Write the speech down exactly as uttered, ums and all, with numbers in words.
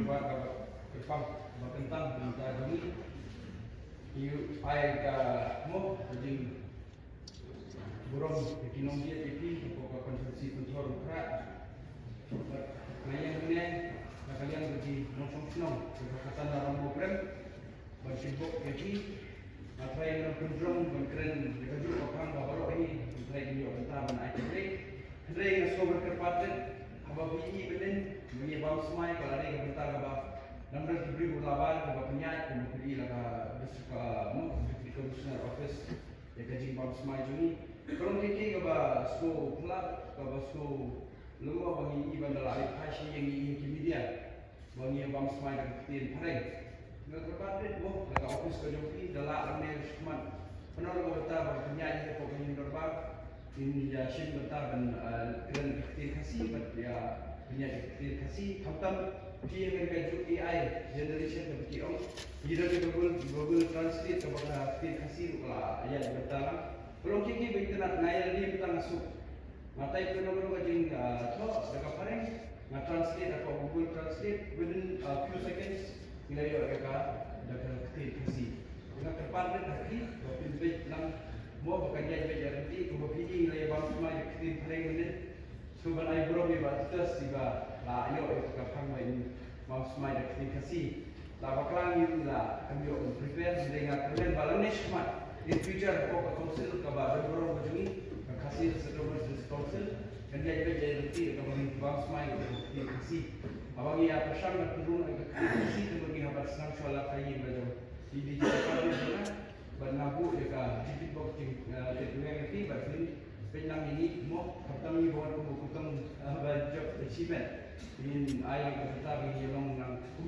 Ba ka kyrpang ba kyntang mynta jong ngi, ïa ai ka mo ka jingburom ïa ki nongïaid ïa phi hapoh ka constituency Pynthorumkhrah. Bad nga ïeng hangne na ka liang ka jingnongshnong shnong ka Khatan Narangbongprem ban shim bok ïa phi. Nga tharai ngan pynjrong ban kren ïa kajuh ka phang ba baroh hi, nga tharai ngin ïoh bynta ban ai khublei. Hynrei nga sngewbha kyrpad rit haba phi i mynnin ba ngi bam smai, ka la dei ka bynta kaba dang don ki briew ba la wan kaba pynïaid, kumba phi i la ka district, ka mo, Deputy Commissioner Office, ïa ka jingbam smai jong ngi. Ka long kei kei kaba sngewphylla, kaba sngewlyngngoh ba ngi i ban da la ai phai sha ïing, ngi i ha ki media ba ngi bam smai da ka ktien phareng. Nga kyrpad rit mo, la ka office ka jong phi da lah lane shakhmat, pynlong ka bynta ba pynïaid hapoh ka ïing dorbar, in ïa shim bynta ban, eh, kren ka ktien Khasi bad ïa pynïaid ka ktien Khasi. Khamtam phi ïa ka juk A I generation kaba ki ong, ïa da ka Google, Google Translate kaba ka ktien Khasi ruh ka la ïaid bynta lang. Ka long kei kei ba itynnad, nga ïa lade bynta nga suk. Nga type kano kano ka jing, ah, thoh da ka phareng, nga translate da ka Google Translate, within a few seconds ngi la ïoh ïa ka da ka ktien Khasi. Nga kyrpad rit ha phi ba phin peit lang mo ba kan ïaid beit ïa lynti, kumba phi i ngi la ïa bam smai da ka ktien phareng mynnin. Sngewbha ban ai burom ïa i Bah Titus iba la ïoh ïa ka phang ba in bam smai da ka ktien Khasi. La bakla ngi ruh la kam ïoh ban prepare, hynrei nga kyrmen ba lane shakhmat in future hapoh ka council kaba don burom ka jong ngi, ka Khasi Hills Autonomous District Council, kan ïaid beit ïa lynti da kaba ngi bam smai da ka ktien Khasi. Haba ngi ïa pyrshang ban pynrung da ka ktien Khasi, te ngi hap ban snam shuwa la ka ïing la jong. Ngi dei jingkyrpad ïa ka, bad nga buh ïa ka ticket box jong, eh, ticket box ïa phi, bad phin peit lang ïa ngi mo, khamtam ngi ba wan kum u kutong, eh, ba jop achievement. Ngin ai ïa ka bynta ba ngi ïa long lang kum